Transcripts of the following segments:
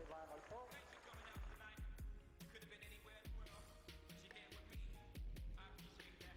lenei vaega o le po. Thanks for coming out tonight. You could have been anywhere in the world, but you're here with me. I appreciate that.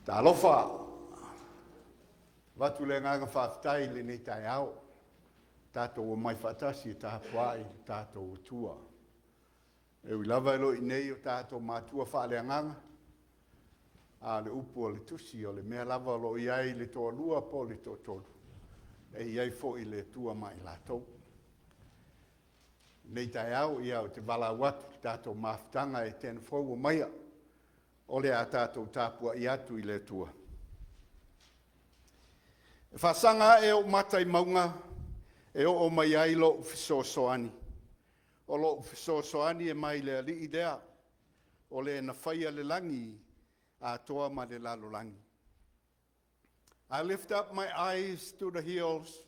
Talofa, avatu le agaga faafetai i lenei taeao, tatou omai faatasi e tapuai i lo tatou Atua. E ui lava e le o i inei o tatou matua faaleagaga, a o le upu a le Tusi, o le mea lava o lo o i ai le toalua po o le toatolu, e i ai foi le Atua ma i latou. I lenei taeao, ia ou te valaau atu i le tatou mafutaga e 10:00, omaia o le a tatou tapuai atu i le Atua. E faasaga ae ou mata i mauga e oo mai ai lo'u fesoasoani. O lo'u fesoasoani e mai le Alii lea, o Le na faia le lagi atoa ma le lalolagi. I lift up my eyes to the hills,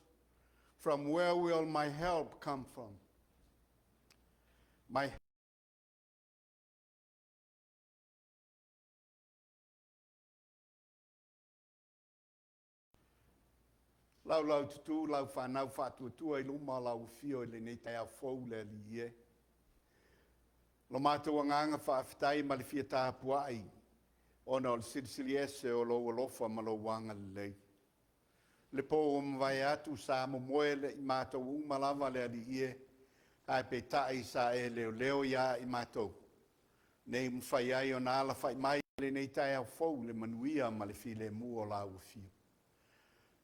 from where will my help come from? My Laulaututu lau fanau faatuatua i luma o lau afio i lenei taeao fou le Alii e. Lo matou agaga faafetai ma le fia tapuai ona o le silisili ese o lou alofa ma lou agalelei. Le po ua mavae atu sa momoe le i matou uma lava le Alii e, ae peitai sa e leoleo ia i matou, nei mafai ai ona alafai mai i lenei taeao fou i le manuia ma le filemu o lau afio.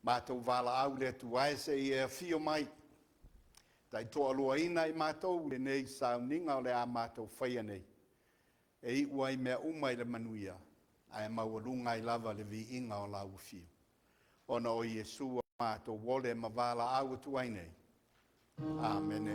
Matou valaau le Atua e se i e afio mai, taitoaluaina i matou i lenei sauniga o le a matou faia nei, e iu ai mea uma i le manuia ae maualuga ai lava le viiga o lau afio. Ona o Iesu ua matou ole ma valaau atu ai nei. Amene.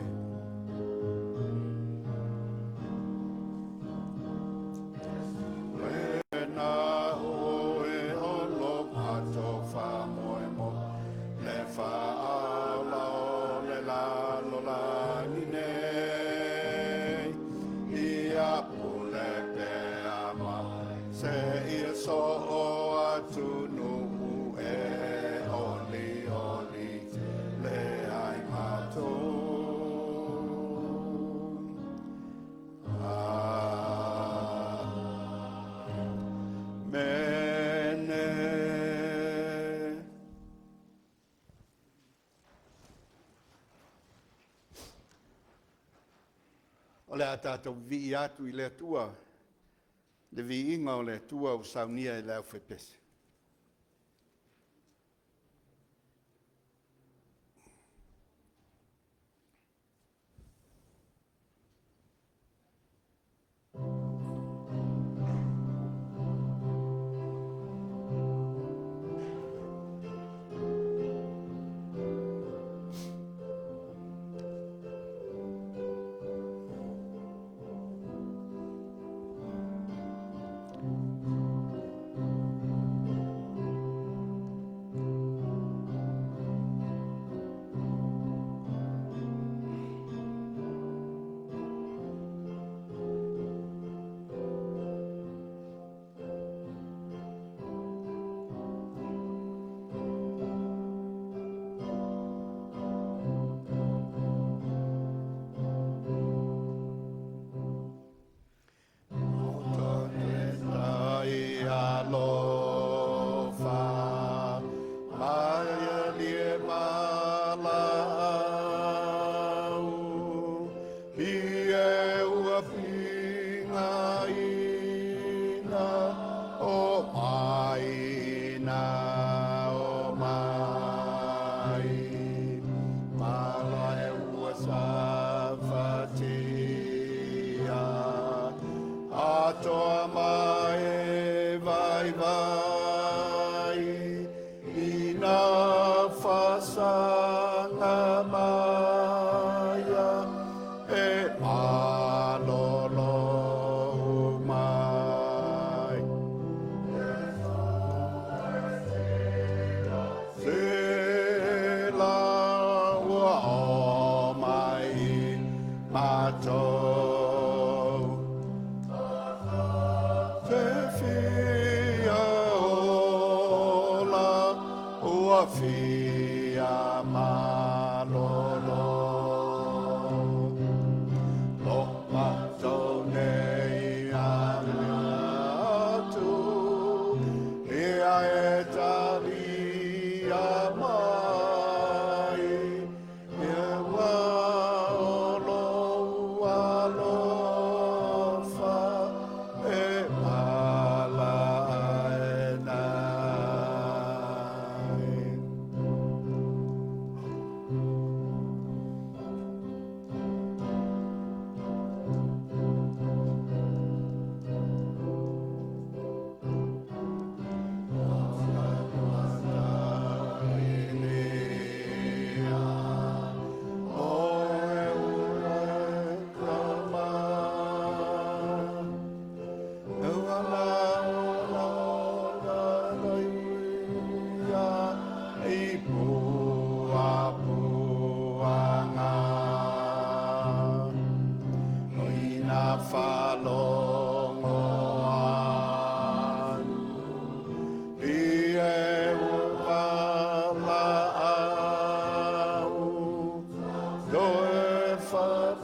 O le a tatou vivii atu i le Atua, le viiga o le Atua ua saunia e le aufaipese.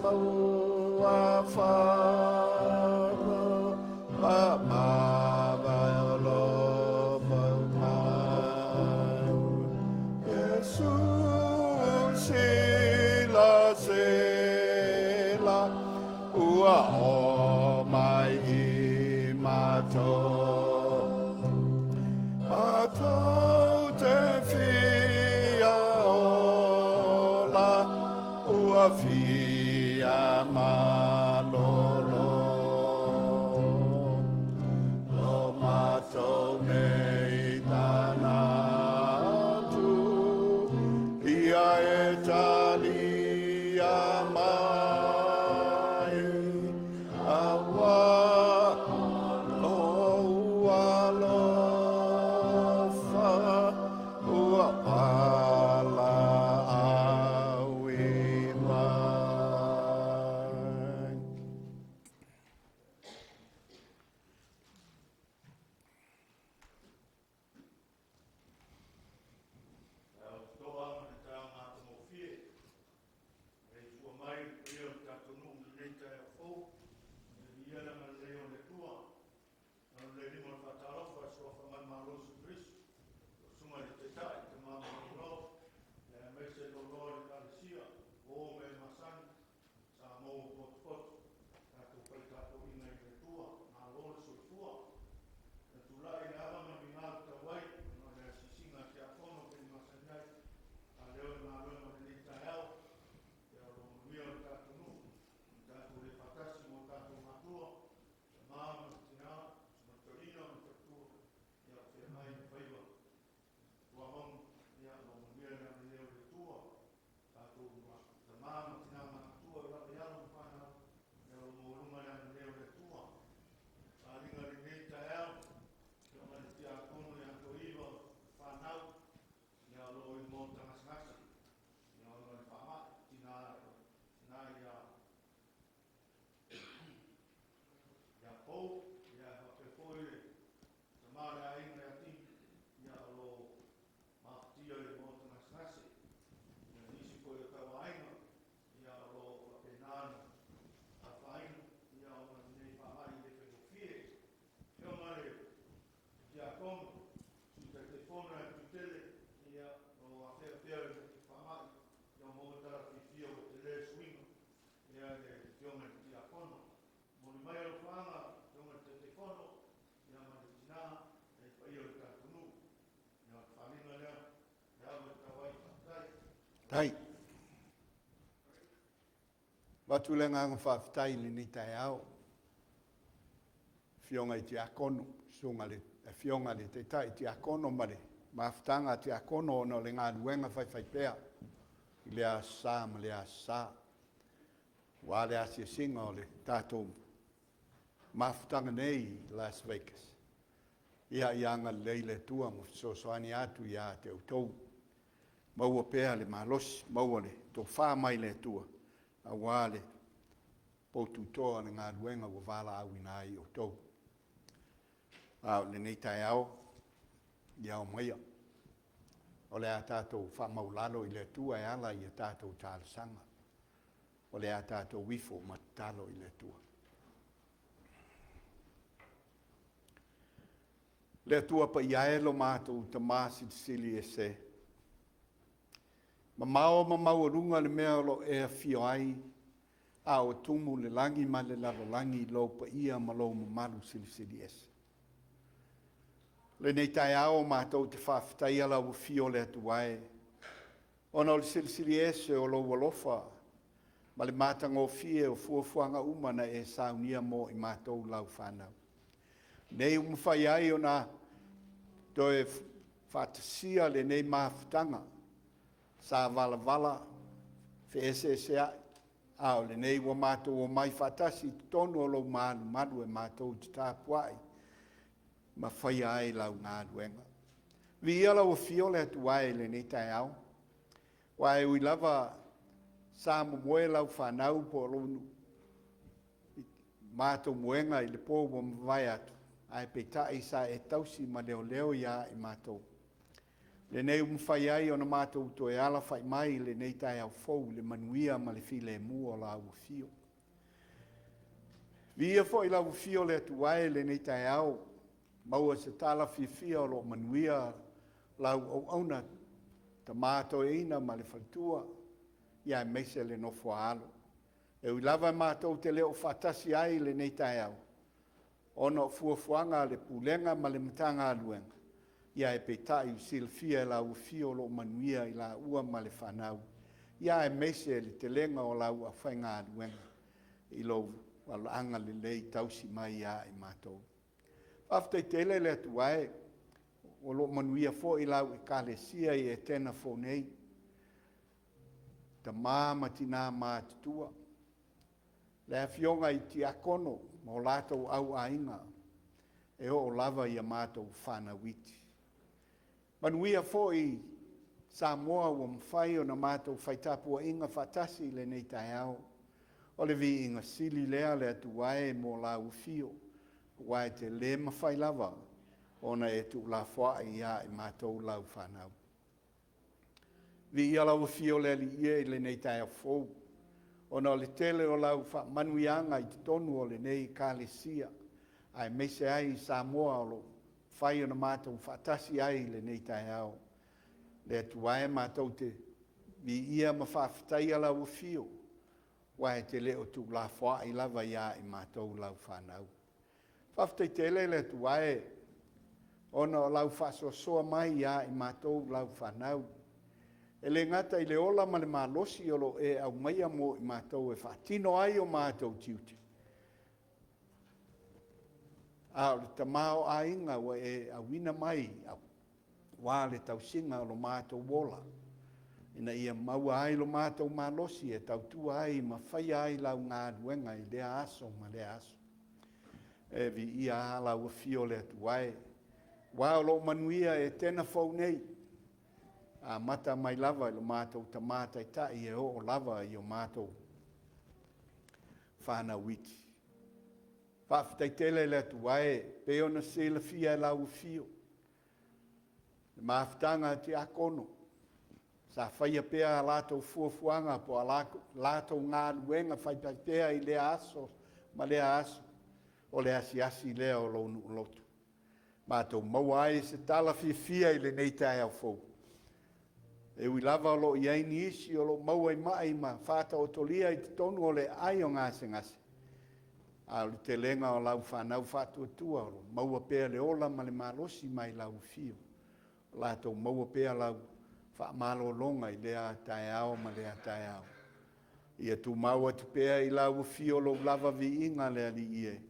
maua fano ma mavae o lo mau Iesu sila sila ua o mai i matou. Matou te fia ola ua fia malolo. Lo matou nei tanatu ia e talia mai aua lou alofa ua valaauina mai. Taeao totoa ma le taeao matagofie. Maleifua mai le paia o le tatou nuu i lenei taeao fou. Ia viia le agalelei o le Atua. Alo le lima o le faatalofa i suafa manumalo o Iesu Keriso, lau Susuga i le Taitai, Tama ma Loaloa, aemaise loaloa o le Ekalesia, o ma e masani, Samoa ua potopoto, tatou faitapuaiga i le Atua, malo le soifua. Na tulai le ava ma le migao e tatau ai, ona o le asiasiga a Tiakono pei ona masani ai, a leo le galuega o lenei taeao, ia o lo o manuia le tatou nuu, na tatou le faatasi ma o tatou matua, tama ma le tina, ma le toeaina ma le faletua, ia o feagai ma faiva, Tuamauga, ia o lo o manuia le agalelei o le Atua, tatou tama ma tina matutua e oo lava i alo ma fanau, ia o lo o maualuga le agalelei o le Atua. Faaaliga i lenei taeao, afioga i le Tiakono ia Toiva ma fanau, ia o lo o i le maota gasegase, ia ona o le faamai, tina, tina ia ia Pou, ia e faapea foi le tama o le aiga ia Timi, ia o lo o mafatia i le maota gasegase. Ia nisi foi o tauaiga, ia o lo o faapena ona afaina, ia ona o lenei faamai e le faigofie. Afioga i le Tiakono, Sui Taitaifono ia Tuitele, ia o lo o afea pea i le faamai, ia ua maua tala fiafia ua tele le suiga, ia le afioga i le Tiakono. Momoli mai alofaaga, afioga i le Taitaifono, ia ma le tina, ia i paia o le tatou nuu. Ia o le faaaliga lea, le ava e tatau ai, faafetai. Tai. Avatu le agaga faafetai i lenei taeao, afioga i Tiakono, susuga i le afioga i le Taitai Tiakono ma le mafutaga a Tiakono ona o le galuega faifaipea i lea Aso Sa ma lea Aso Sa, aua le asiasiga o le tatou mafutaga nei i Las Vegas. Ia, ia agalelei le Atua ma fesoasoani atu ia te outou. Maua pea le malosi, maua le tofa mai le Atua, aua le poututoa o le galuega ua valaauina ai outou. A o lenei taeao, ia omaia, o le a tatou faamaualalo i le Atua e ala i a tatou talosaga. O le a tatou ifo ma tatalo i le Atua. Le Atua Paia e lo matou Tama Silisili Ese, mamao ma maualuga le mea o lo o e afio ai, a o tumu le lagi ma le lalolagi i lou paia ma lou mamalu silisili ese. Lenei taeao matou te faafetaia lau afio le Atua e, ona o le silisili ese o lou alofa ma le matagofie o fuafuaga uma na e saunia mo i matou lau fanau. Nei ua mafai ai ona toe faatasia lenei mafutaga sa valavala feeseeseai, a o lenei ua matou omai faatasi i totonu o lou malumalu e matou te tapuai ma faia ai lau galuega. Viia lau afio le Atua e i lenei taeao, aua e ui lava sa momoe lau fanau po o lou nuu i matou moega i le po ua mavae atu, ae peitai sa e tausi ma leoleo ia i matou. Lenei ua mafai ai ona matou toe alafa'i mai i lenei taeao fou i le manuia ma le filemu o Lau Afio. Viia foi Lau Afio le Atua e i lenei taeao, maua se tala fiafia o lo o manuia lau auauna, Tama Toeaina ma le faletua, ia aemaise le nofo a alo. E ui lava matou te le o faatasi ai i lenei taeao ona o fuafuaga a le Pulega ma le Matagaluega, ia ae peitai ua silafia e lau Afio o lo o manuia i laua ma le fanau, ia aemaise le telega o lau aufaigaluega i lou agalelei tausi mai ia i matou. Faafetai tele le Atua e, o lo o manuia foi lau Ekalesia i Etena fou nei, tama ma tina matutua, le afioga i tiakono ma o latou auaiga, e oo lava i a matou fanau iti. Manuia foi Samoa ua mafai ona matou fai tapuaiga faatasi i lenei taeao. O le viiga sili lea le Atua e mo lau afio, aua e te le mafai lava ona e tuulafoai ia i matou lau fanau. Viia lau Afio le Alii e i lenei taeao fou ona o le tele o lau faamanuiaga i totonu o lenei Ekalesia aemaise ai Samoa o lo o mafai ona matou faatasi ai i lenei taeao. Le Atua e, matou te viia ma faafetaia lau Afio aua e te le o tuulafoai lava ia i matou lau fanau. Faafetai tele le Atua e ona o lau faasoasoa mai ia i matou lau fanau. E le gata i le ola ma le malosi o lo o e aumaia mo i matou e faatino ai o matou tiute, a o le tamaoaiga ua e auina mai aua le tausiga o lo matou ola, ina ia maua ai lo matou malosi e tautua ai ma faia ai lau galuega i lea aso ma lea aso. E viia lava lau Afio le Atua e, aua o lo o manuia Etena fou nei, amata mai lava i lo matou Tama Taitai e oo lava i o matou fanau iti. Faafetai tele le Atua e, pei ona silafia e lau Afio le mafutaga a tiakono, sa faia pea a latou fuafuaga po o a latou galuega faifaipea i lea aso ma lea aso, o le asiasi lea o lou nuu lotu. Matou maua ai se tala fiafia i lenei taeao fou. E ui lava o lo o i ai nisi o lo o maua i mai ma faataotolia i totonu o le aai o gasegase, a o le telega o lau fanau faatuatua o lo o maua pea le ola ma le malosi mai lau Afio, o latou maua pea lau faamalologa i lea taeao ma lea taeao. Ia tumau atu pea i lau Afio lou lava viiga le Alii e,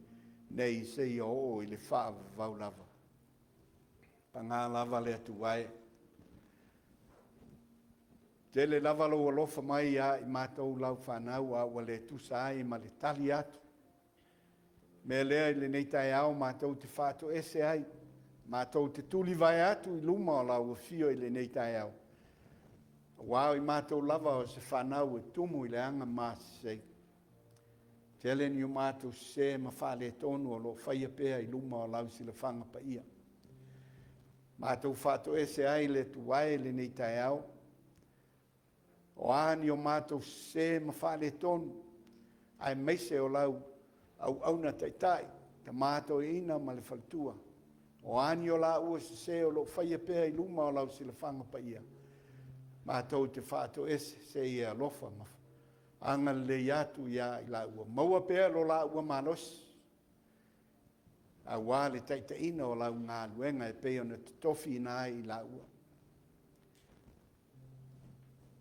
nei seia oo i le faavavau lava. Paga lava le Atua e, tele lava lou alofa mai ia i matou lau fanau, a ua le tusa ai ma le tali atu. Mea lea i lenei taeao matou te faatoese ai, matou te tulivae atu i luma o lau Afio i lenei taeao, aua o i matou lava o se fanau e tumu i le aga masisei. Tele ni o matou sese ma faaletonu o lo o faia pea i luma o lau silafaga paia. Matou faatoese ai le Atua e i lenei taeao, o a ni o matou sese ma faaletonu, aemaise o lau auauna taitai, tama toeaina ma le faletua, o a ni o laua sese o lo o faia pea i luma o lau silafaga paia, matou te faatoese, se i e alofa ma agalelei atu ia i laua, maua pea lo laua malosi aua le taitaiina o lau galuega e pei ona totofiina ai i laua.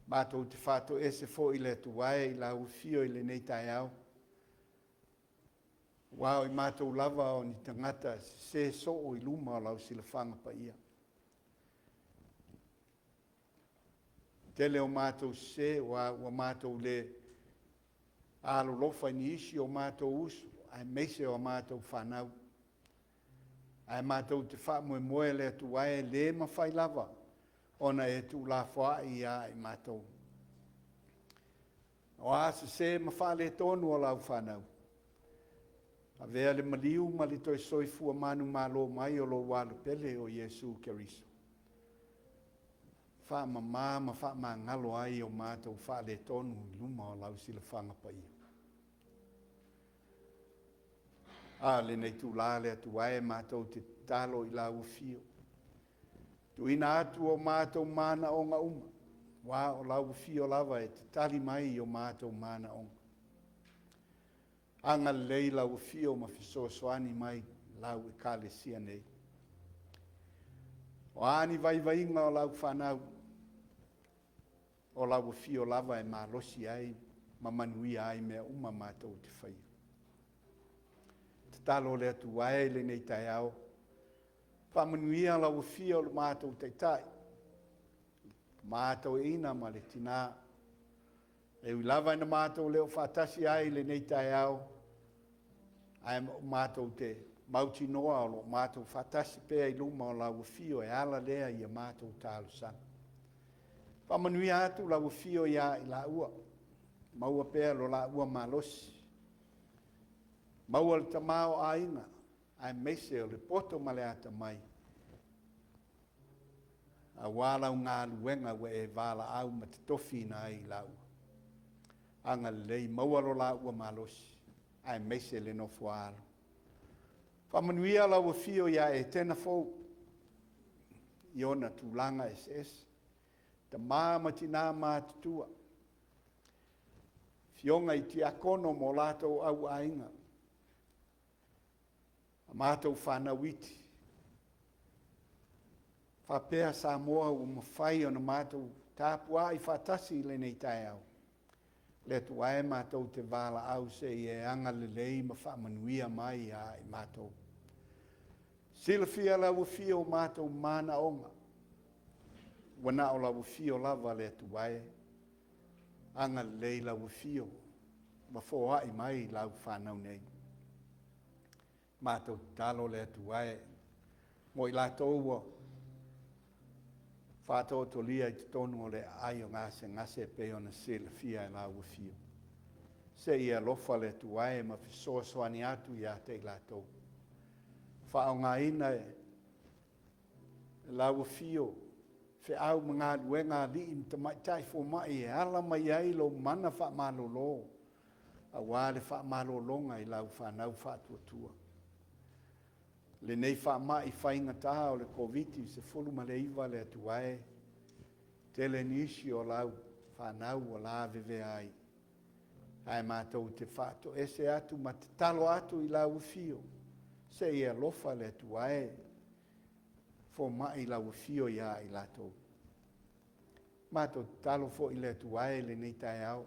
Matou te faatoese foi le Atua e i lau Afio i lenei taeao, aua o i matou lava o ni tagata e sese soo i luma o lau silafaga paia. Tele o matou sese ua matou le alolofa i nisi o matou uso aemaise o a matou fanau. Ae matou te faamoemoe le Atua e le mafai lava ona e tuulafoai ia i matou. O a sese ma faaletonu o lau fanau, avea le maliu ma le toe soifua manumalo mai o lou Alo pele o Iesu Keriso. Faamama ma faamagalo ai o matou faaletonu i luma o lau silafaga paia. A lenei itula le Atua e, matou te tatalo i lau afio. Tuuina atu o matou manaoga uma, aua o lau afio lava e te tali mai i o matou manaoga. Agalelei lau afio ma fesoasoani mai lau Ekalesia nei. O a ni vaivaiga o lau fanau, o lau afio lava e malosi ai ma manuia ai mea uma matou te faia. Tatalo le Atua e i lenei taeao, faamanuia lau afio i lo matou Taitai, ma toeaina ma le tina. E ui lava ina matou le o faatasi ai i lenei taeao, ae matou te mautinoa o lo o matou faatasi pea i luma o lau afio e ala lea i a matou talosaga. Faamanuia atu lau afio ia i laua, maua pea lo laua malosi, maua le tamaoaiga aemaise o le poto ma le atamai aua lau galuega ua e valaau ma totofiina ai i laua. Agalelei, maua lo laua malosi aemaise le nofo a alo. Faamanuia lau afio ia Etena Fou i ona tulaga eseese, tama ma tina matutua, afioga i tiakono ma o latou auaiga, a matou fanau iti, faapea Samoa ua mafai ona matou tapuai faatasi i lenei taeao. Le Atua e, matou te valaau se i e agalelei ma faamanuia mai ia i matou. Silafia lau afio o matou manaoga, ua na o lau afio lava le Atua e. Agalelei lau afio ma foai mai lau fanau nei. Matou tatalo le Atua e mo i latou ua faataotolia i totonu o le aai o gasegase e pei ona silafia e lau afio. Se i e alofa le Atua e ma fesoasoani atu ia te i latou. Faaaogaina e lau afio feau ma galuega a alii ma tamaitai fomai e ala mai ai lou mana faamalolo aua le faamalologa i lau fanau faatuatua. Lenei faamai faigata o le Koviti-19 le Atua e, tele nisi o lau fanau ua lavevea ai, ae matou te faatoese atu ma tatalo atu i lau afio, se i e alofa le Atua e, fomai lau afio ia i latou. Matou tatalo foi le Atua e i lenei taeao,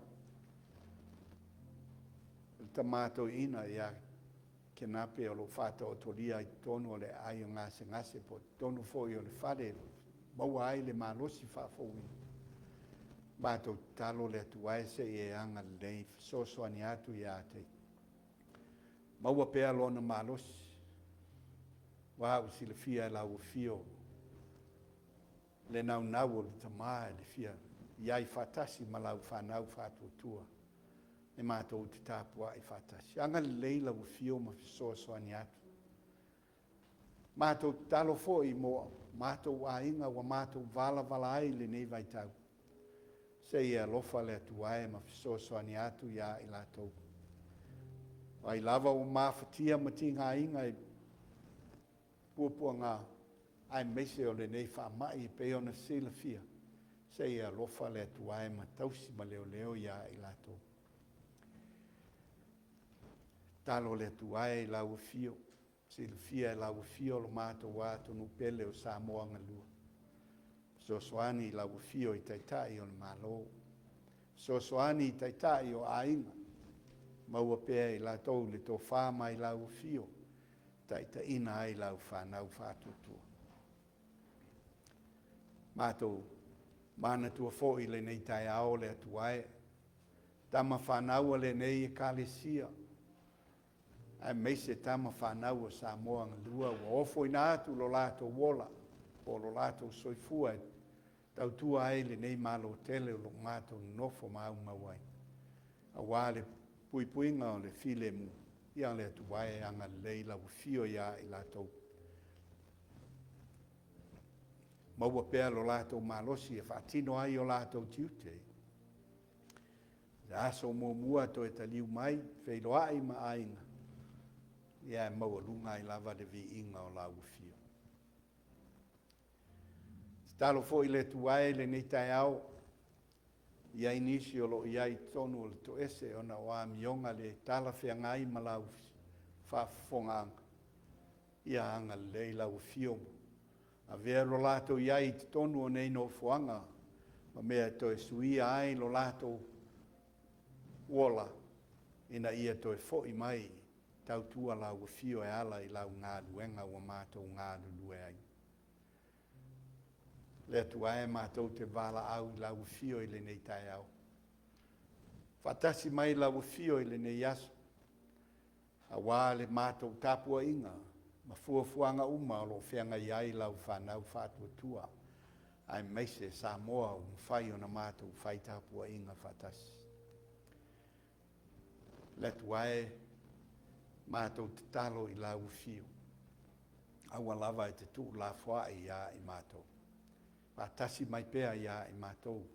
le tama toeaina ia Kenape o lo o faataotolia i totonu o le aai o gasegase po o totonu foi o le fale e maua ai le malosi faafouina. Matou tatalo le Atua e se i e agalelei, fesoasoani atu ia te ia. Maua pea lona malosi, aua ua silafia e lau afio le naunau o le tama i le fia i ai faatasi ma lau fanau faatuatua e matou te tapuai faatasi. Agalelei lau afio ma fesoasoani atu. Matou tatalo foi mo matou aiga ua matou valavala ai i lenei vaitau. Se i e alofa le Atua e ma fesoasoani atu ia i latou. O ai lava ua mafatia ma tigaina i puapuaga aemaise o lenei faamai e pei ona silafia, se i e alofa le Atua e ma tausi ma leoleo ia i latou. Tatalo le Atua e i lau afio, silafia e lau afio lo matou atunuu pele o Samoa galua. Fesoasoani i lau afio i Taitai o le Malo, fesoasoani i Taitai o aiga, maua pea e i latou le tofa mai lau afio, taitaiina ai lau fanau faatuatua. Matou manatua foi i lenei taeao le Atua e, tama fanau a lenei Ekalesia, aemaise tama fanau a Samoa galua ua ofoina atu lo latou ola po o lo latou soifua e tautua ai lenei Malo tele o lo o matou nonofo ma aumau ai, aua le puipuiga o le filemu. Ia le Atua e, agalelei lau afio ia i latou. Maua pea lo latou malosi e faatino ai o latou tiute. Le aso muamua toe taliu mai, feiloai ma aiga, ia e maualuga ai lava le viiga o lau afio. Tatalo foi le Atua e i lenei taeao, i ai nisi o lo o i ai i totonu o le toese ona o amioga le talafeagai ma lau faafofogaaga, ia agalelei lau Afio, avea lo latou i ai i totonu o nei nofoaga ma mea e toe suia ai lo latou ola, ina ia toe foi mai e tautua lau Afio e ala i lau galuega ua matou galulue ai. Le Atua e, matou te valaau i lau Afio i lenei taeao, faatasi mai lau Afio i lenei aso, auā le matou tapuaiga ma fuafuaga uma o lo o feagai ai lau fanau faatuatua aemaise Samoa ua mafai ona matou fai tapuaiga faatasi. Le Atua e, matou tatalo i lau Afio, aua lava e te tuulafoai ia i matou, faatasi mai pea ia i matou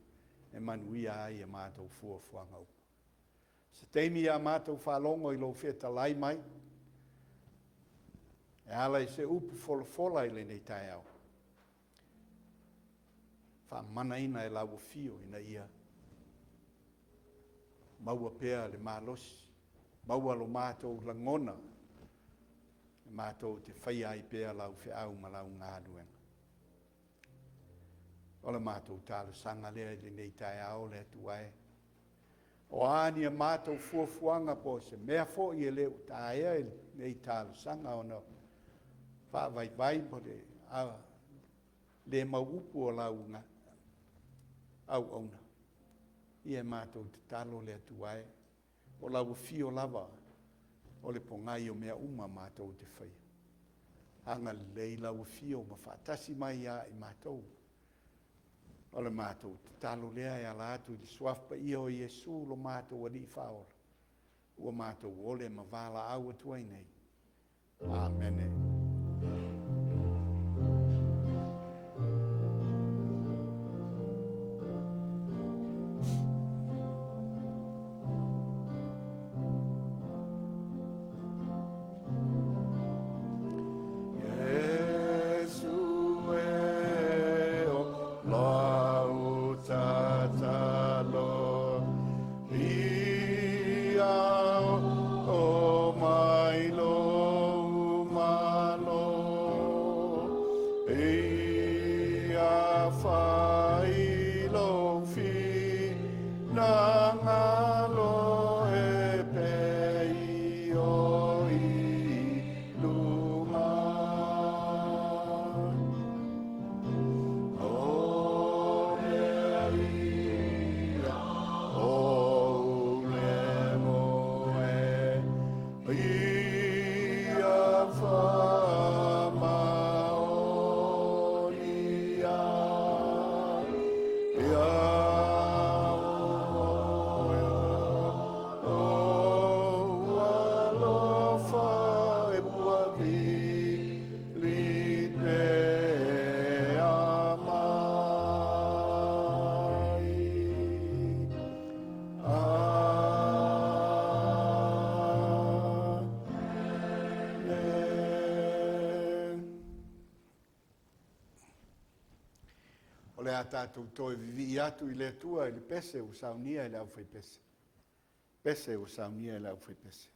e manuia ai a matou fuafuaga uma. Se taimi a matou faalogo i lou fetalai mai e ala i se upu folafola i lenei taeao, faamanaina e lau Afio ina ia maua pea le malosi, maua lo matou lagona e matou te faia ai pea lau feau ma lau galuega. O le matou talosaga lea i lenei taeao le Atua e. O a ni a matou fuafuaga po o se mea foi e le o taea i lenei talosaga ona o faavaivai ma le le mau upu o lau auauna, ia matou tatalo le Atua e, o lau Afio lava o le pogai o mea uma matou te faia. Agalelei lau Afio ma faatasi mai ia i matou. O le matou tatalo lea e ala atu i le Suafa Paia o Iesu lo matou Alii Faaola, ua matou ole ma valaau atu ai nei. Amene. Iesu e o lau tatalo ia o mai lou malo ia fai lou finagalo e pei o i luga. O mea ia ou le moe ia faamaonia ia ou alofa e puavili pea mai. Amen. O le a tatou toe vivii atu i le Atua i le pese ua saunia e le aufaipese. Pese ua saunia e le aufaipese.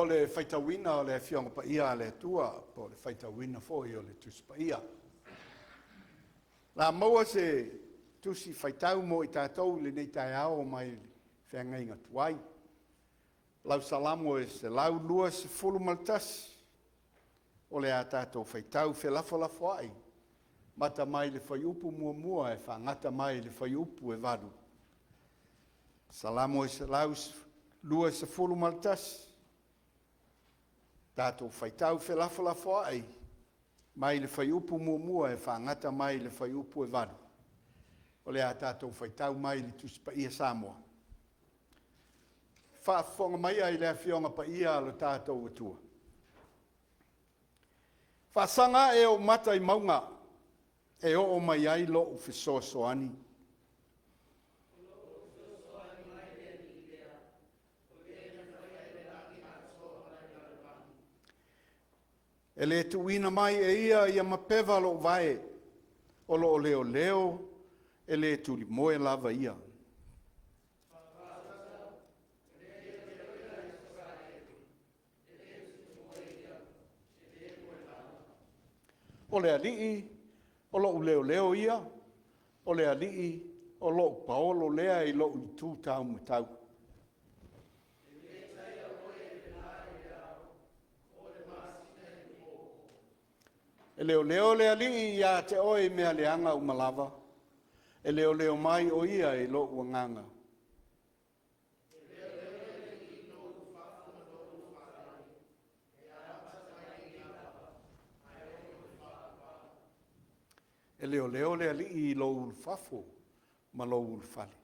O le faitauina o le Afioga Paia a le Atua, po o le faitauina foi o le Tusi Paia. La maua se tusi faitau mo i tatou i lenei taeao mai le feagaiga tuai. Lau Salamo e 121, o le a tatou faitau felafolafoai, amata mai le fuaiupu 1 e faagata mai le fuaiupu e 8. Salamo e 121, tatou faitau felafolafoai mai le fuaiupu 1 e faagata mai le fuaiupu e 8. O le a tatou faitau mai le Tusi Paia Samoa. Faafofoga maia i le Afioga Paia a lo tatou Atua. Faasaga ae ou mata i mauga e oo mai ai lo'u fesoasoani. E le tuuina mai e ia ia mapeva lo'u vae, o lo o leoleo e le tulimoe lava ia. O le Alii o lo'u leoleo ia, o le Alii o lo'u paolo lea i lo'u itu taumatau. E leoleo le Alii ia te oe i mea leaga uma lava, e leoleo mai o Ia i lou agaga. E leoleo le Alii i lou ulufafo ma lou ulufale,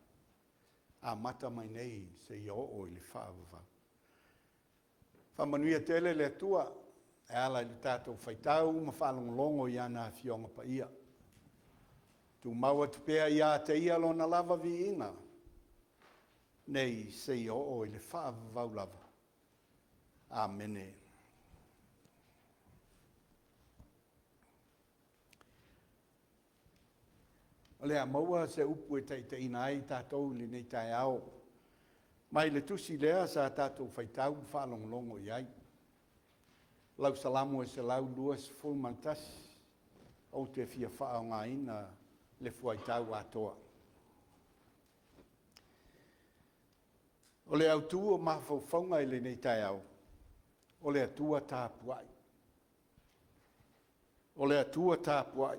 amata mai nei seia oo i le faavavau. Faamanuia tele le Atua e ala i le tatou faitau ma faalogologo i ana Afioga Paia. Tumau atu pea ia te Ia Lona lava viiga nei seia oo i le faavavau lava. Amene. O le a maua se upu e taitaiina ai tatou i lenei taeao mai le tusi lea sa tatou faitau ma faalogologo i ai. Lau Salamo e 121, ou te fia faaaogaina le fuaitau atoa. O le autu o mafaufauga i lenei taeao, o le Atua tapuai. O le Atua tapuai.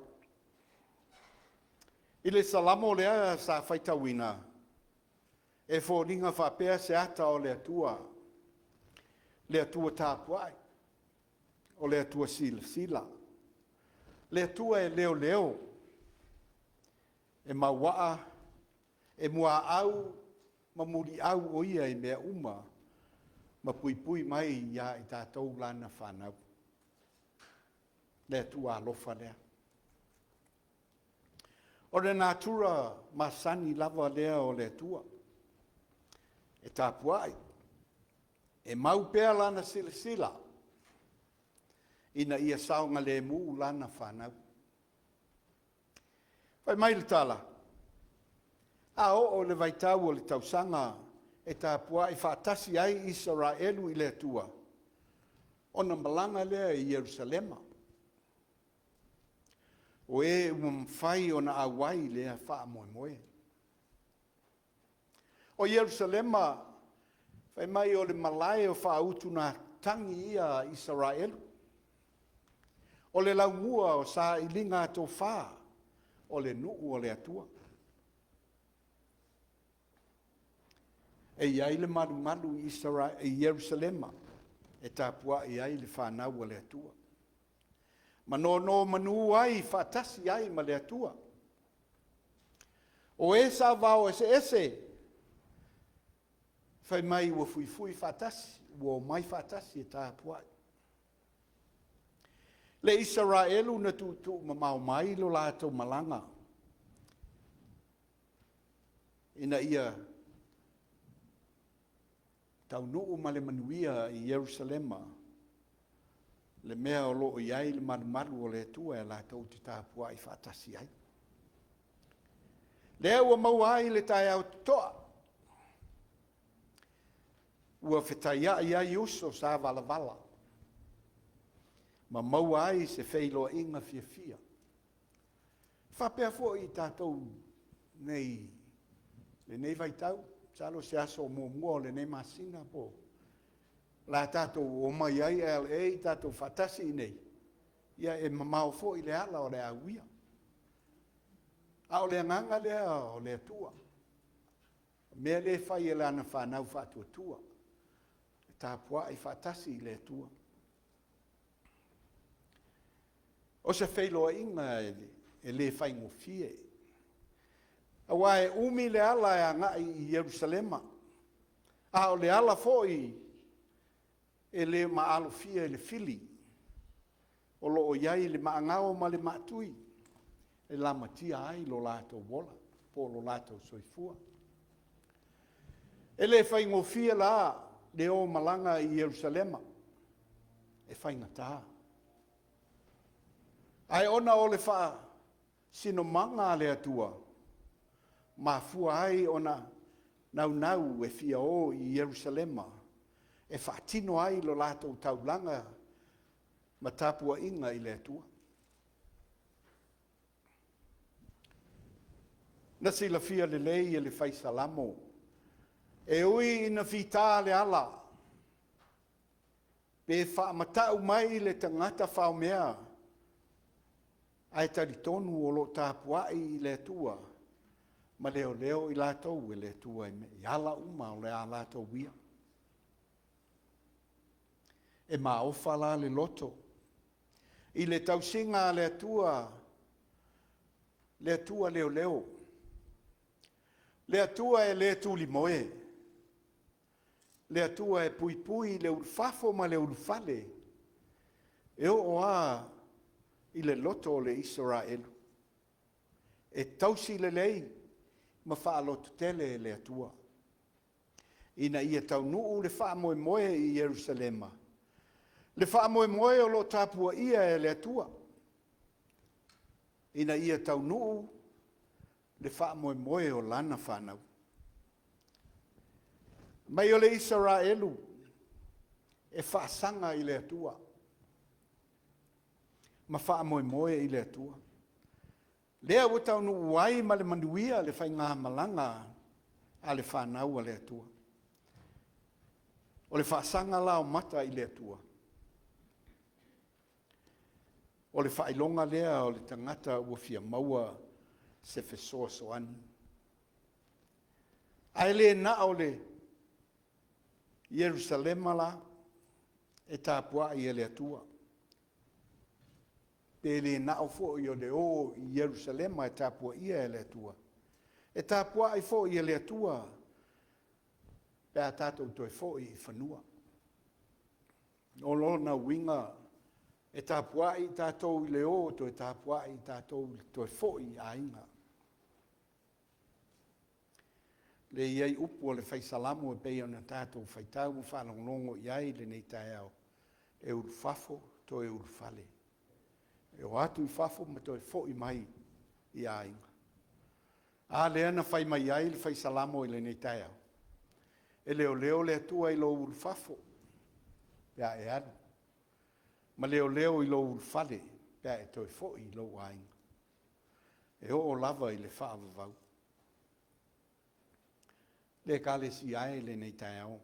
I le Salamo lea sa faitauina, e foliga faapea se ata o le Atua, le Atua tapuai, o le Atua silasila, le Atua e leoleo, e mauaa, e muaau ma muliau o Ia i mea uma ma puipui mai ia i tatou Lana fanau. Le Atua alofa lea. O le natura masani lava lea o le Atua, e tapuai, e mau pea lana silasila ina ia saogalemu lana fanau. Fai mai le tala, a oo i le vaitau o le tausaga e tapuai faatasi ai Isaraelu i le Atua, ona malaga lea i Ierusalema. O e ua mafai ona auai i lea faamoemoe. O Ierusalema fai mai o le malae o faautugatagi ia a Isaraelu, o le laumua o sailiga tofa, o le nuu o le Atua. E i ai le malumalu i Ierusalema e tapuai ai le fanau a le Atua ma nonomanu ai faatasi ai ma le Atua. O e savavao eseese fai mai ua fuifui faatasi, ua omai faatasi e tapuai. Le Isaraelu na tuutuumamao mai lo latou malaga ina ia taunuu ma le manuia i Ierusalema le mea o lo o i ai le malumalu o le Atua e latou te tapuai faatasi ai. Lea ua maua ai le taeao totoa. Ua fetaiai ai uso sa valavala ma maua ai se feiloaiga fiafia. E faapea foi i tatou nei lenei vaitau, masalo o se aso muamua o lenei masina po o le a tatou omai ai LA tatou faatasi i inei, ia e mamao foi le ala o le a uia. A o le agaga lea o le Atua, o le mea lea e fai e Lana fanau faatuatua, e tapuai faatasi i le Atua. O se feiloaiga e le faigofie, aua e umi le ala e agai i Ierusalema, a o le ala foi e le maalofia i le fili o lo o i ai le maagao ma le maatui e lamatia ai lo latou ola po o lo latou soifua. E le faigofie la le o malaga i Ierusalema, e faigata. Ae ona o le faasinomaga a le Atua, mafua ai ona naunau e fia o i Ierusalema e faatino ai le latou taulaga ma tapuaiga i le Atua. Na silafia lelei e le Fai Salamo, e ui ina fita le ala, pe faamata'u mai le tagata faomea, ae talitonu o lo o tapuai i le Atua ma leoleo i latou e le Atua i ala uma o le a latou uia. E maofa la le loto i le tausiga a le Atua, le Atua leoleo, le Atua e le tulimoe, le Atua e puipui i le ulufafo ma le ulufale, e oo lava i le loto o le Isaraelu. E tausi lelei ma faalototele e le Atua ina ia taunuu le faamoemoe i Ierusalema, le faamoemoe o lo o tapuaia e le Atua ina ia taunuu le faamoemoe o lana fanau. Fai mai o le Isaraelu e faasaga i le Atua ma faamoemoe i le Atua, lea ua taunuu ai ma le manuia le faigamalaga a le fanau a le Atua. O le faasaga la o mata i le Atua, o le faailoga lea o le tagata ua fia maua se fesoasoani. Ae le na o le Ierusalema la e tapuai e le Atua, pe le na o foi o le o i Ierusalema e tapuaia e le Atua, e tapuai foi e le Atua pe a tatou toe foi i fanua. O lona uiga e tapuai tatou i le o toe tapuai tatou i le toe foi i aiga. Lea e i ai upu a le Fai Salamo e pei ona tatou faitau ma faalogologo i ai i lenei taeao, e ulufafo toe ulufale, e o atu i fafo ma toe foi mai i aiga. A lea na fai mai ai le Fai Salamo i lenei taeao, e leoleo le Atua i lou ulufafo pe a e alu, ma leoleo i lou ulufale pe a e toe foi i lou aiga, e oo lava i le faavavau. Le Ekalesia e i lenei taeao,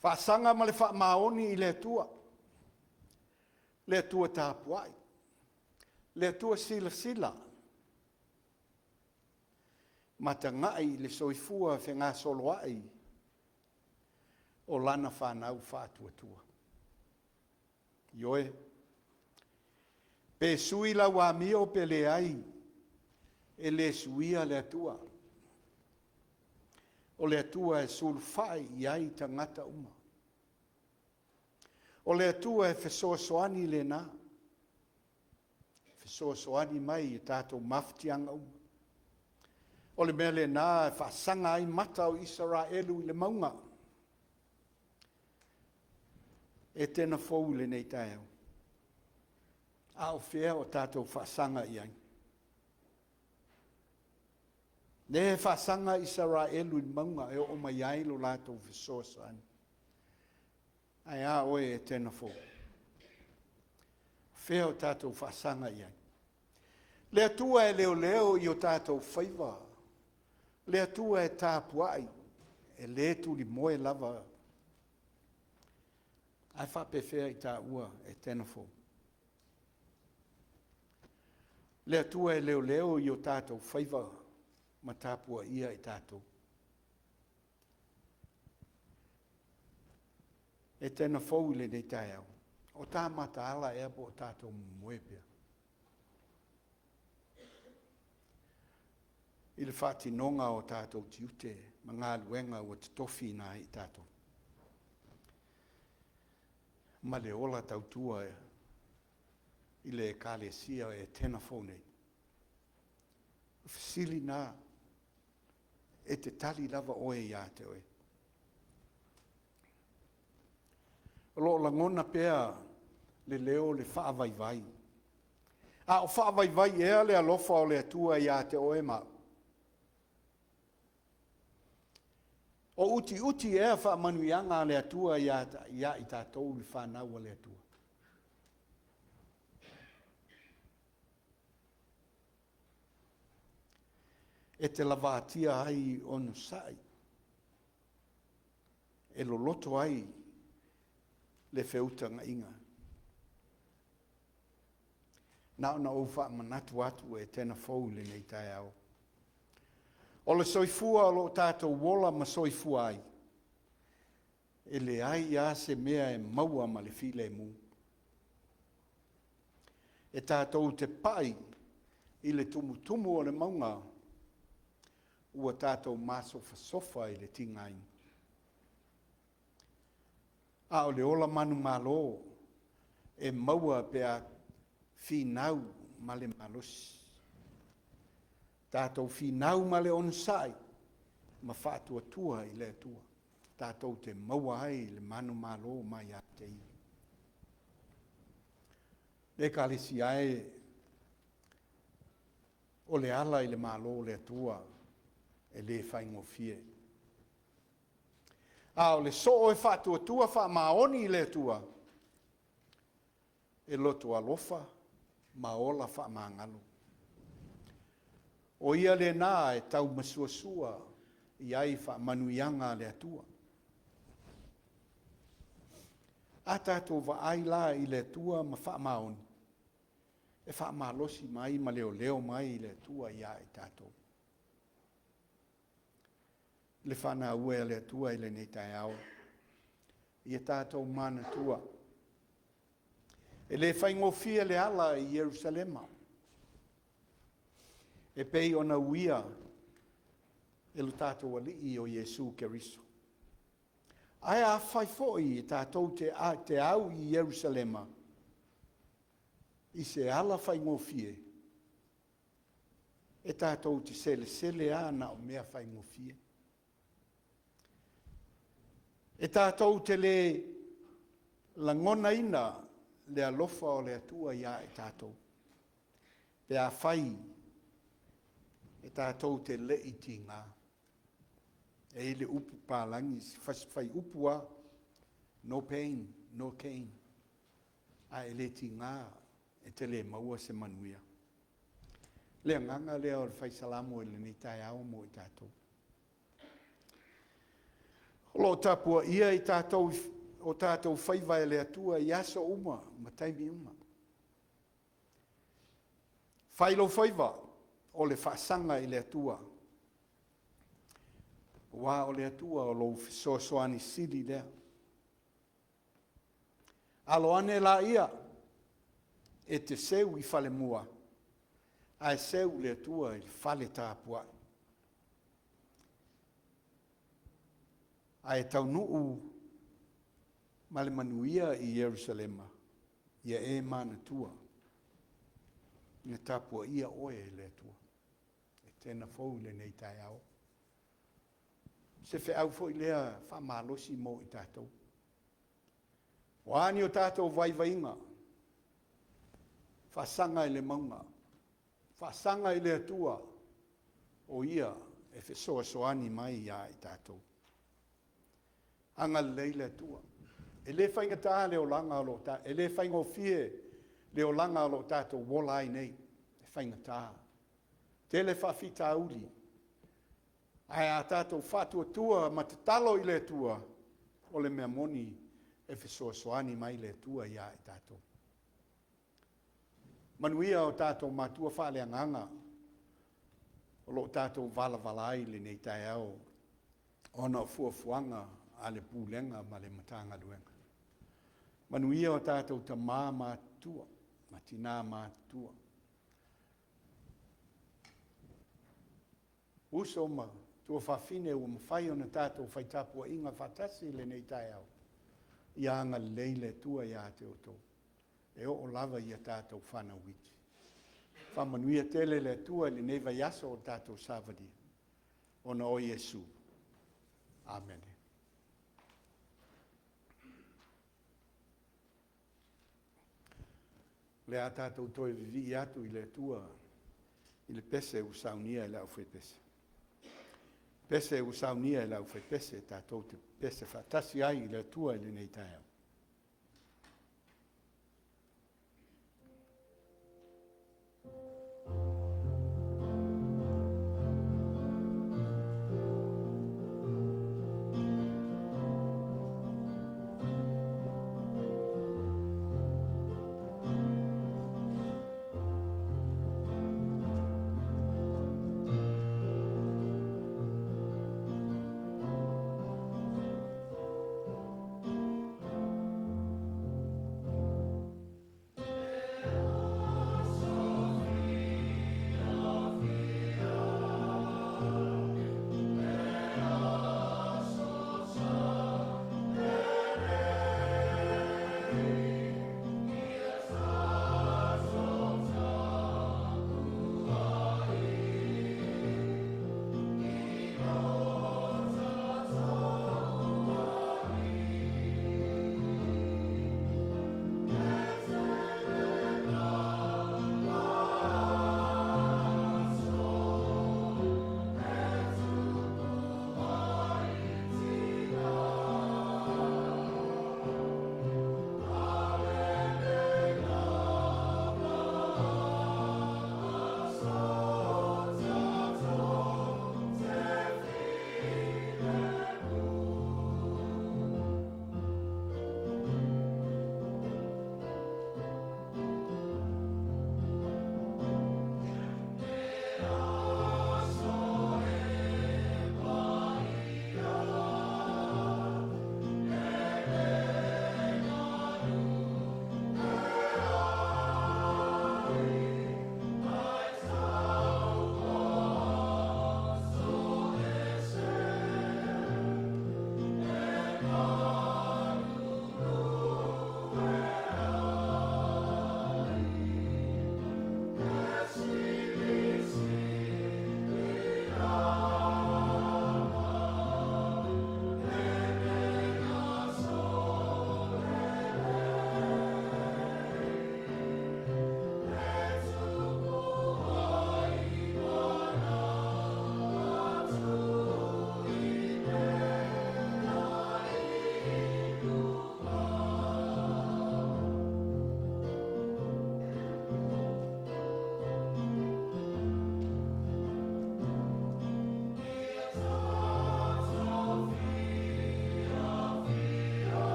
faasaga ma le faamaoni i le Atua, le Atua tapuai, le Atua silasila ma tagai i le soifua fegasoloai o lana fanau faatuatua. Ioe. Pe sui lau amio pe leai, e le suia le Atua. O le Atua e sulufai i ai tagata uma. O le Atua e fesoasoani lena, e fesoasoani mai i tatou mafatiaga uma. O le mea lena e faasaga ai mata o Isaraelu i le mauga. Etena fou i lenei taeao, a o fea o tatou faasaga i ai? Lea e faasaga Isaraelu i le mauga e oo mai ai lo latou fesoasoani. Ae a oe e Tenafou? O fea o tatou faasaga i ai? Le Atua e leoleo i o tatou faiva, le Atua e tapuai, e le tulimoe lava. Ae faapefea i taua e Tenafou? Le Atua e leoleo i o tatou faiva ma tapuaia i tatou. E Tenafou i lenei taeao, o ta mataala ea po o tatou momoe pea? I le faatinoga o tatou tiute ma galuega ua totofiina ai i tatou, ma le ola tautua i le Ekalesia e Tenafou nei? O fesili na e te tali lava oe ia te oe. O lo o lagona pea le leo o le faavaivai. A o faavaivai ea le alofa o le Atua ia te oe ma au? O utiuti ea faamanuiaga a le Atua ia i tatou le fanau a le Atua? E te lavatia ai onosai, e loloto ai le feutagaiga. Na ona ou faamanatu atu e Tenafou i lenei taeao. O le soifua o lo o tatou ola ma soifua ai, e leai lava se mea e maua ma le filemu. E tatou te pai i le tumutumu o le mauga, ua tatou masofasofa i le tigaina. A o le ola manumalo e maua pe a finau ma le malosi. Tatou finau ma le onosai ma faatuatua i le Atua tatou te maua ai le manumalo mai ia te Ia. Le Ekalesia e, o le ala i le Malo o le Atua e le faigofie. A o le soo e faatuatua faamaoni i le Atua, e loto alofa ma ola faamagalo. O ia lena e taumasuasua i ai faamanuiaga a le Atua. A tatou vaai la i le Atua ma faamaoni, e faamalosi mai ma leoleo mai le Atua ia i tatou. Le fanau e a le Atua i lenei taeao, ia tatou manatua, e le faigofie le ala i Ierusalema e pei ona uia e lo tatou Alii o Iesu Keriso. Ae afai foi e tatou te au i Ierusalema i se ala faigofie, e tatou te selesele lava na o mea faigofie. E tatou te le lagonaina le alofa o le Atua ia i tatou pe afai e tatou te le i tiga. E i ai le upu palagi, si fasi faiupu lava, no pain, no gain. A e le tiga, e te le maua se manuia. Le agaga lea o le fai Salamo i lenei taeao mo i tatou. O lo o tapuaia i tatou, o tatou faiva e le Atua i aso uma ma taimi uma. Fai lou faiva o le faasaga i le Atua, aua o le Atua o lou fesoasoani sili lea. Alo ane laia e te seu i falemua, ae seu le Atua i le fale tapuai. Ae taunuu ma le manuia i Ierusalema, ia e manatua, na tapuaia oe e le Atua. E Tenafou i lenei taeao. O se feau foi lea faamalosi mo i tatou. O a ni o tatou vaivaiga, faasaga i le mauga, faasaga i le Atua, o Ia e fesoasoani mai iā i tatou. Agalelei le Atua. E le faigata le olaga o lo o ta, e le faigofie le olaga o lo o tatou ola ai nei. E faigata. Tele faafitauli. Ae a tatou faatuatua ma tatalo i le Atua, o le mea moni e fesoasoani mai le Atua iā i tatou. Manuia o tatou matua faaleagaga o lo o tatou valavala ai i lenei taeao ona o fuafuaga a le Pulega ma le Matagaluega. Manuia o tatou tamā matutua ma tinā matutua, uso ma tuafafine ua mafai ona tatou fai tapuaiga faatasi i lenei taeao, ia agalelei le Atua ia te outou e oo lava i a tatou fanau iti. Faamanuia tele le Atua i lenei vaiaso o tatou savalia, ona o Iesu. Amene. O le a tatou toe vivii atu i le Atua i le pese ua saunia e le aufaipese. Pese ua saunia e le aufaipese tatou te pepese faatasi ai i le Atua i lenei taeao.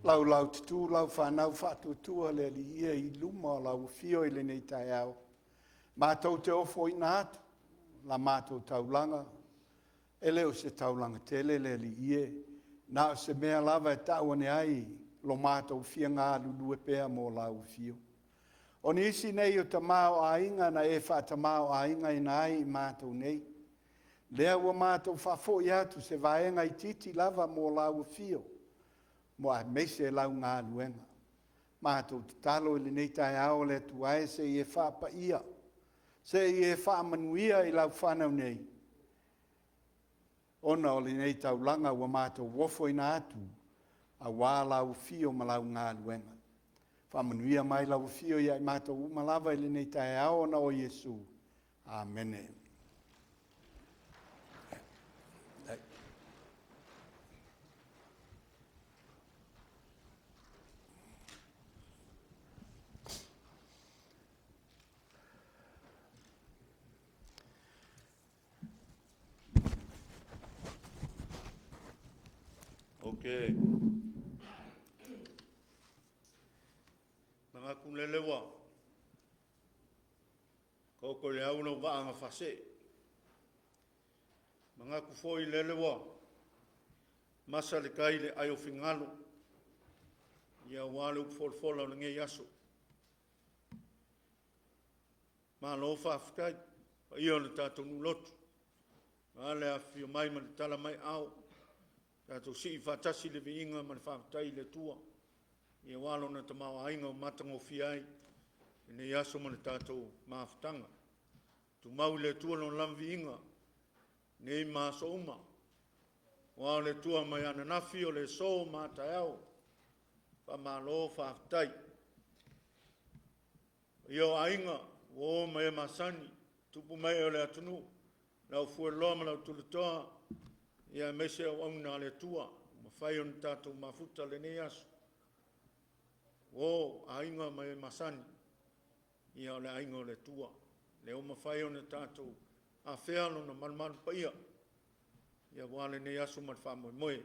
Laulaututu lau fanau faatuatua le Alii e i luma o lau afio i lenei taeao, matou te ofoina atu la matou taulaga, e le o se taulaga tele le Alii e, na o se mea lava e tau ane ai lo matou fia galulue pea mo lau afio. O nisi nei o tama o aiga na e faatamaoaigaina ai i matou nei, lea ua matou faafoi atu se vaega itiiti lava mo lau afio aemaise lau galuega. Matou tatalo i lenei taeao le Atua e se i e faapaia, se i e faamanuia i lau fanau nei ona o lenei taulaga ua matou ofoina atu aua lau afio ma lau galuega. Faamanuia mai lau afio ia i matou uma lava i lenei taeao ona o Iesu. Amene. Ou te manatu lele ua taoto i le au lau vaa na faasee, manatu foi lele ua masa le tai i le ai o finagalo, ia aua le upu folafola o lenei aso. Malo faafetai i le paia o le tatou nuu lotu, ae a le afifio mai ma le tala mai aao, tatou sii faatasi le viiga ma le faafetai i le Atua, aua Lona tamaoaiga ua matagofie ai lenei aso ma le tatou mafutaga. Tumau i le Atua Lona lava viiga, nei ma aso uma, aua o le Atua mai ananafi, o le aso ma a taeao. Faamalo faafetai. Paia o aiga, uo ma e masani, tupu ma ee o le atunuu, le aufueloloa ma le autulatoa, ia aemaise auauna a le Atua ua mafai ona tatou mafuta i lenei aso. Uo, aiga ma e masani, ia o le aiga o le Atua, lea ua mafai ona tatou afea Lona malumalu paia, ia aua lenei aso ma le faamoemoe.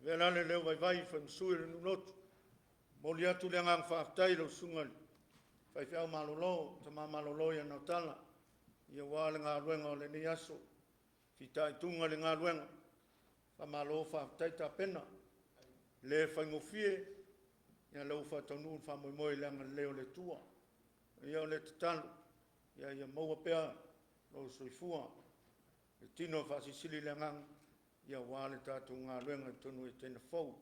Avea la le leo vaivai e fai ma sui o le nuu lotu, momoli atu le agaga faafetai i lau Susuga i le Faifeau malolo, tama malolo ia Naotala, ia aua le galuega o lenei aso, fitaituga i le galuega, faamalo faafetai tapena. E le faigofie, ia lea ua faataunuu le faamoemoe i le agalelei o le Atua. Ia o le tatalo, ia maua pea lou soifua, le tino e faasilisili le agaga, ia aua le tatou galuega i totonu o Etena fou.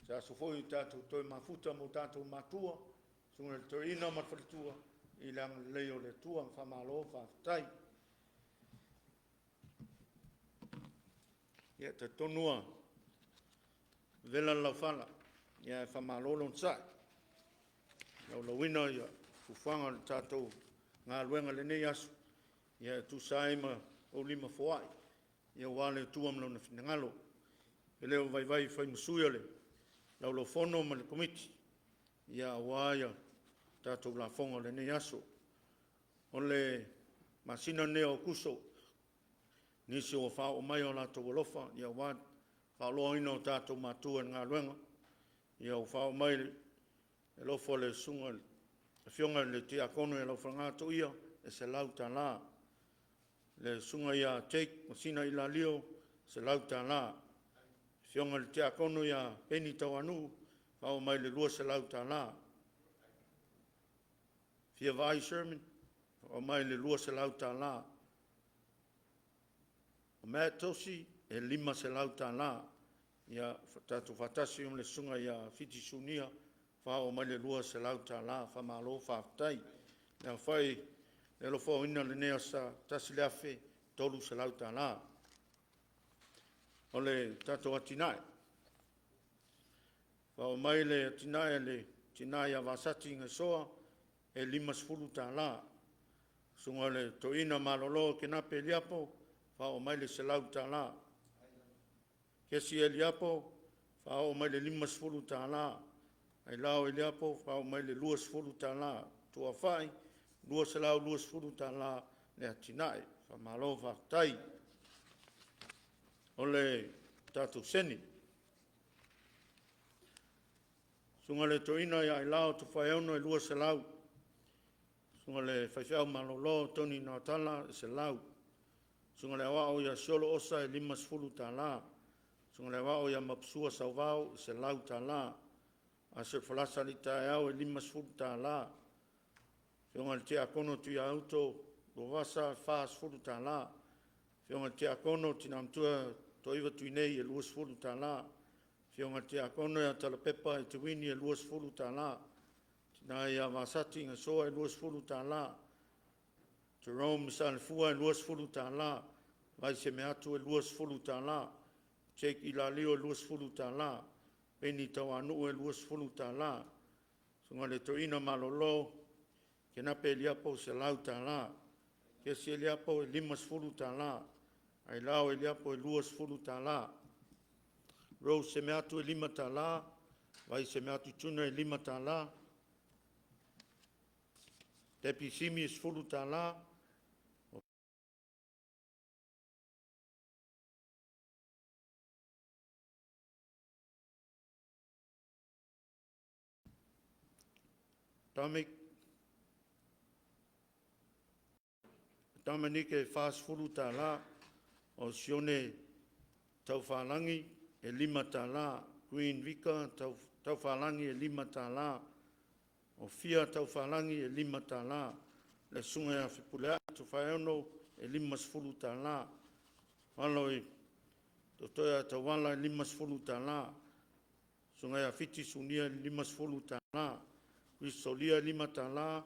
Se aso foi tatou toe mafuta ma o tatou matua, susuga i le Toeaina ma le faletua, i le agalelei o le Atua. Faamalo faafetai. Ia, e talitonu ua vela le laufala, ae faamalo le onosai i le laulauina o fuafuaga o le tatou galuega i lenei aso, ia e tusa ai ma ou lima foai, ia aua le Atua ma Lona finagalo. E leo vaivai e fai ma sui o le Laulau-Fono ma le Komiti, ia aua ia tatou lafoga o lenei aso. O le masina lenei o Aokuso, nisi ua faaoo mai o latou alofa, ia aua le faaoloaina o tatou matua i le galuega, ia ua faaoo mai le alofa o le susuga i le Afioga i le Tiakono ia Laufalega Toia, e $100. Le Susuga ia Jake Masina Ilalio, $100. Afioga i le Tiakono ia Peni Tauanuu, faaoo mai le $200. Fia Vaai Sherman, faaoo mai le $200. O Matt Tosi, e $500. Ia, tatou faatasi ma le Susuga ia Fiti Sunia, faaoo mai le $200. Faamalo faafetai. Le aofai le alofa o lenei aso Sa, $1,300. O le tatou atinae. Faaoo mai le atinae a le tina ia Vasati Gaisoa, e $50. Susuga i le Toeaina malolo Kenape Eliapo, faaoo mai le $100. Kesi Eliapo, faaoo mai le $50. Ailao Eliapo, faaoo mai le $20. Tuafai, $220 le atinae. Faamalo faafetai. O le tatou seni. Susuga i le Toeaina ia Ailao Tofaeono e $200. Susuga i le Faifeau Malolo Tony Naotala e $100. Susuga i le Aoao ia Siolo Osa e $50. Susuga i le Aoao ia Maposua Sauvao e $100. Asel Falasa Alitaeao e $50. Afioga i le Tiakono Tuiauto Luavasa e $40. Afioga i le Tiakono Tina Matua Toaiva Tuinei e $20. Afioga i le Tiakono ia Talopepa Eteuini e $20. Tina ia Vasati Gasoa e $20. Jerome Salefua e $20. Vaai Semeatu e $20. Jake Ilalio e $20. Peni Tauanuu e $20. Susuga i le Toeaina Malolo Kenape Eliapo e $100. Kesi Eliapo e $50. Ailao Eliapo e $20. Rose Semeatu e $5. Vai Semeatu Jr. e $5. Debbie Simi e $10. Dominic Dominic e $40. O Sione Taufalagi e $5. Green Vika Taufalagi e $5. O Fia Taufalagi e $5. Le Susuga ia Fepuleai Tofaeono e $50. Alo i Totoea Tauala e $50. Susuga ia Fiti Sunia e $50. Chris Solia e $5.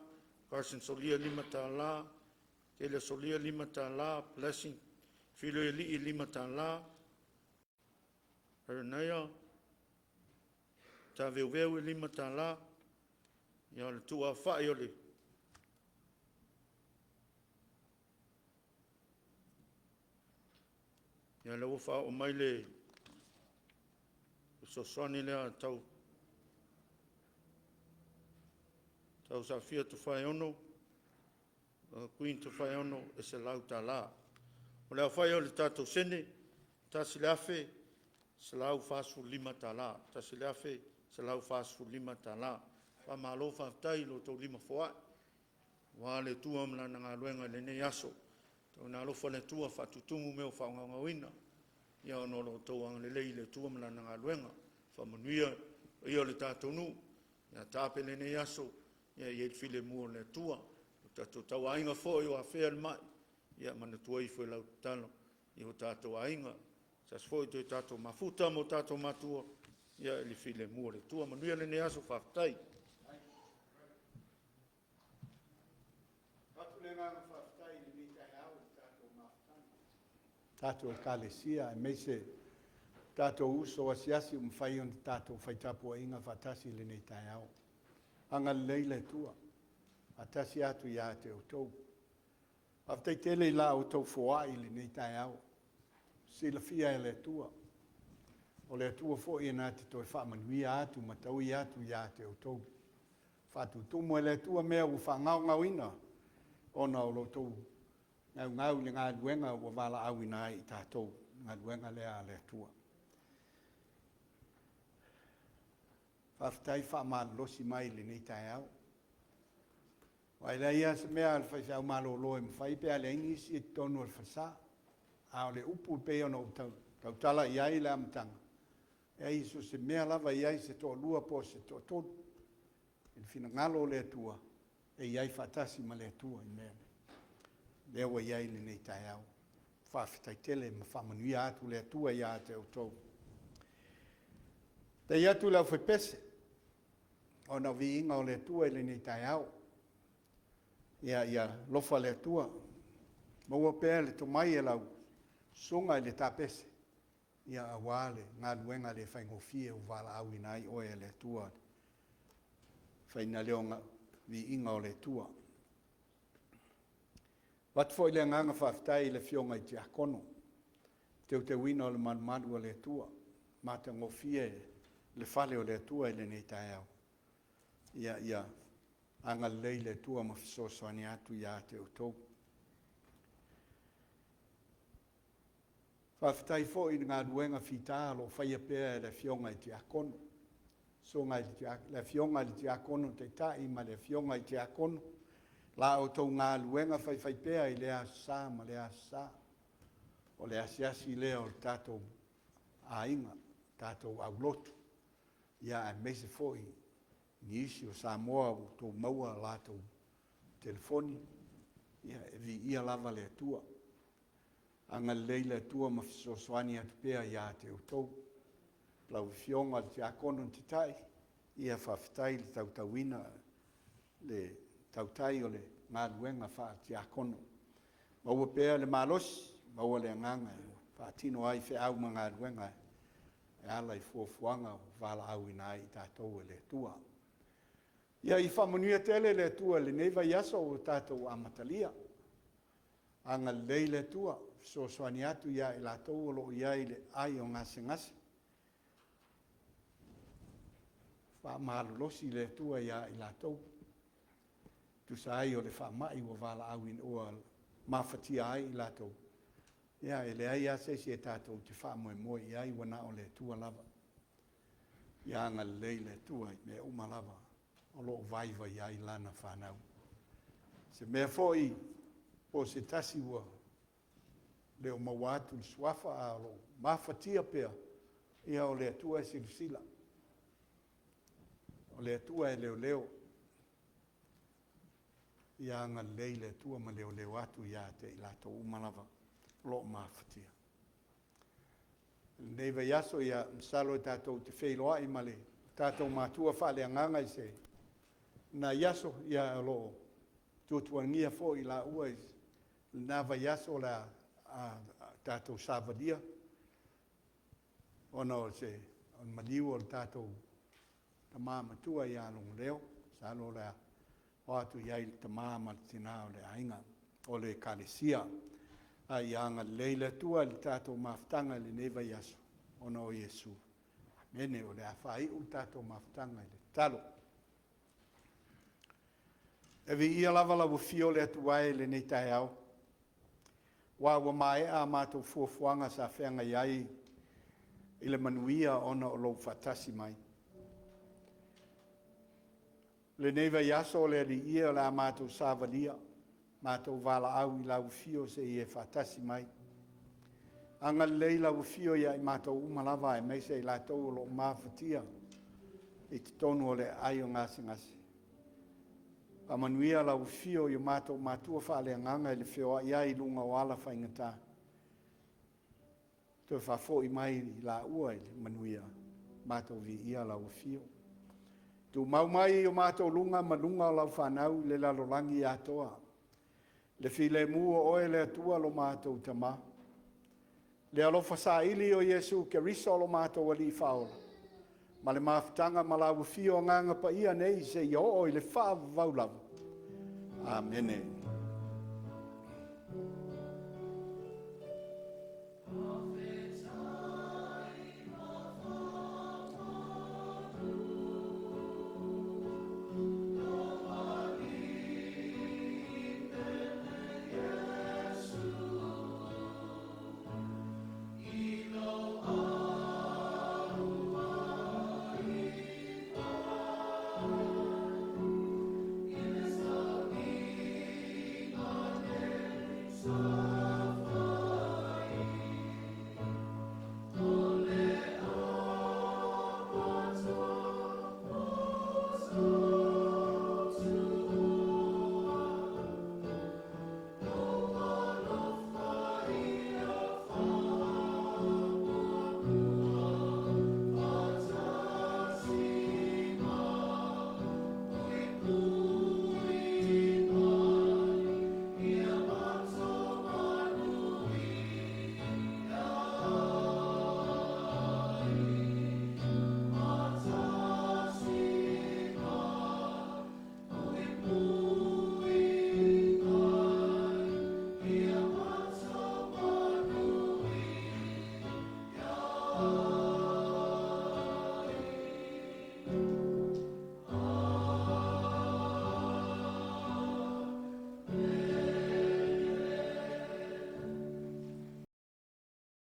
Carson Solia e $5. Taylor Solia e $5. Blessing Filoialii e $5. Ernaia Taveuveu e $5. Ia o le tuuaofai o le Ia lea ua faaoo mai le fesoasoani lea tau Tausafia Tofaeono, Queen Tofaeono e $100. O le aofai o le tatou sene, $1,145, $1,145. Faamalo faafetai i lo outou lima foai aua le Atua ma Lana galuega i lenei aso. Tau ina alofa le Atua faatutumu mea ua faagaogaoina ia ona o lo outou agalelei i le Atua ma Lana galuega. Faamanuia le paia o le tatou nuu, ia taape lenei aso ia i ai le filemu o le Atua. O tatou tauaiga foi o afea le mai, ia manatua ifo i lau tatalo i o tatou aiga. Se aso foi toe tatou mafuta ma o tatou matua, ia i le filemu o le Atua. Manuia lenei aso, faafetai. Avatu le agaga faafetai i lenei taeao i le tatou mafutaga, tatou Ekalesia aemaise tatou uso asiasi ua mafai ona tatou fai tapuaiga faatasi i lenei taeao. Agalelei le Atua, faatasi atu ia te outou. Faafetai tele i la outou foai i lenei taeao, silafia e le Atua. O le Atua foi e na te toe faamanuia atu ma taui atu ia te outou. Faatutumu e le Atua mea ua faagaogaoina ona o lo outou naunau i le galuega ua valaauina ai i tatou, le galuega lea a le Atua. Faafetai faamalolosi mai i lenei taeao. Aua e leai lava se mea a le faifeau malolo e mafai pe a leai nisi i totonu o le falesa. A o le upu e pei ona ou tautala i ai i le amataga, e leai so o se mea lava e i ai se toalua po o se toatolu i le finagalo o le Atua, e i ai faatasi ma le Atua i mea nei, lea ua i ai lenei taeao. Faafetai tele ma faamanuia atu le Atua ia te outou. Faafetai atu i le aufaipese ona o le viiga o le Atua i lenei taeao. Ia alofa le Atua, maua pea le tomai e lau susuga i le tapese, aua le galuega le faigofie ua valaauina ai oe e le Atua i le faiga lea o le viiga o le Atua. E avatu foi le agaga faafetai i le afioga i Tiakono i le teuteuina o le malumalu a le Atua, matagofie le fale o le Atua i lenei taeao. Ia agalelei le Atua ma fesoasoani atu ia te outou. Faafetai foi i le galuega fita o lo o faia pea e le afioga i Tiakono. Susuga i le, le Afioga i le Tiakono Taitai ma le Afioga i Tiakono, la outou galuega faifaipea i lea Aso Sa ma lea Aso Sa. O le asiasi lea o le tatou aiga, tatou aulotu, ia aemaise foi nisi o Samoa ua outou maua a latou telefoni, ia e viia lava le Atua. Agalelei le Atua ma fesoasoani atu pea ia te outou. Lau Afioga i le Tiakono Taitai, ia faafetai le tautauina, le tautai o le galuega faa-Tiakono. Maua pea le malosi, maua le agaga e faatino ai feau ma galuega e ala i fuafuaga ua valaauina ai i tatou e le Atua. Ia faamanuia tele le Atua i lenei vaiaso ua tatou amatalia. Agalelei le Atua, fesoasoani atu ia i latou o lo o i ai i le aai o gasegase. Faamalolosi le Atua ia i latou, tusa ai o le faamai ua valaauina, ua mafatia ai i latou. Ia e leai lava se isi e tatou te faamoemoe i ai ua na o le Atua lava. Ia agalelei le Atua i mea uma lava o lo o vaivai ai lana fanau. Se mea foi po o se tasi ua le o maua atu le suafa ae o lo o mafatia pea, ia o le Atua e silasila, o le Atua e leoleo. Ia agalelei le Atua ma leoleo atu ia te i latou uma lava o lo o mafatia. I lenei vaiaso, ia masalo e tatou te feiloai ma le tatou matua faaleagaga i se nai aso, ia o lo o tuatuagia foi laua i lena vaiaso o le a tatou savalia ona o se maliu o le tatou tama matua ia Logoleo. Masalo o le a oo atu i ai i le tama ma le tina o le aiga, o le Ekalesia. A ia agalelei le Atua i le tatou mafutaga i lenei vaiaso ona o Iesu. Amene. O le a faaiu le tatou mafutaga i le tatalo. E viia lava lau afio le Atua e i lenei taeao, aua ua maea a matou fuafuaga sa feagai ai i le manuia ona o lou faatasi mai. Lenei vaiaso le Alii e o le a matou savalia, matou valaau i lau afio se i e faatasi mai. Agalelei lau afio ia i matou uma lava aemaise i latou o lo o mafatia i totonu o le aai o gasegase. Faamanuia lau afio i o matou matua faaleagaga i le feoai ai i luga o ala faigata. Toe faafoi mai i laua i le manuia, matou viia lau afio. Tumau mai i o matou luga ma luga o lau fanau i le lalolagi atoa le filemu o oe le Atua lo matou Tama, le alofa saili o Iesu Keriso o lo matou Alii Faaola, ma le mafutaga ma lau afio Agaga Paia nei seia oo i le faavavau lava. Amene.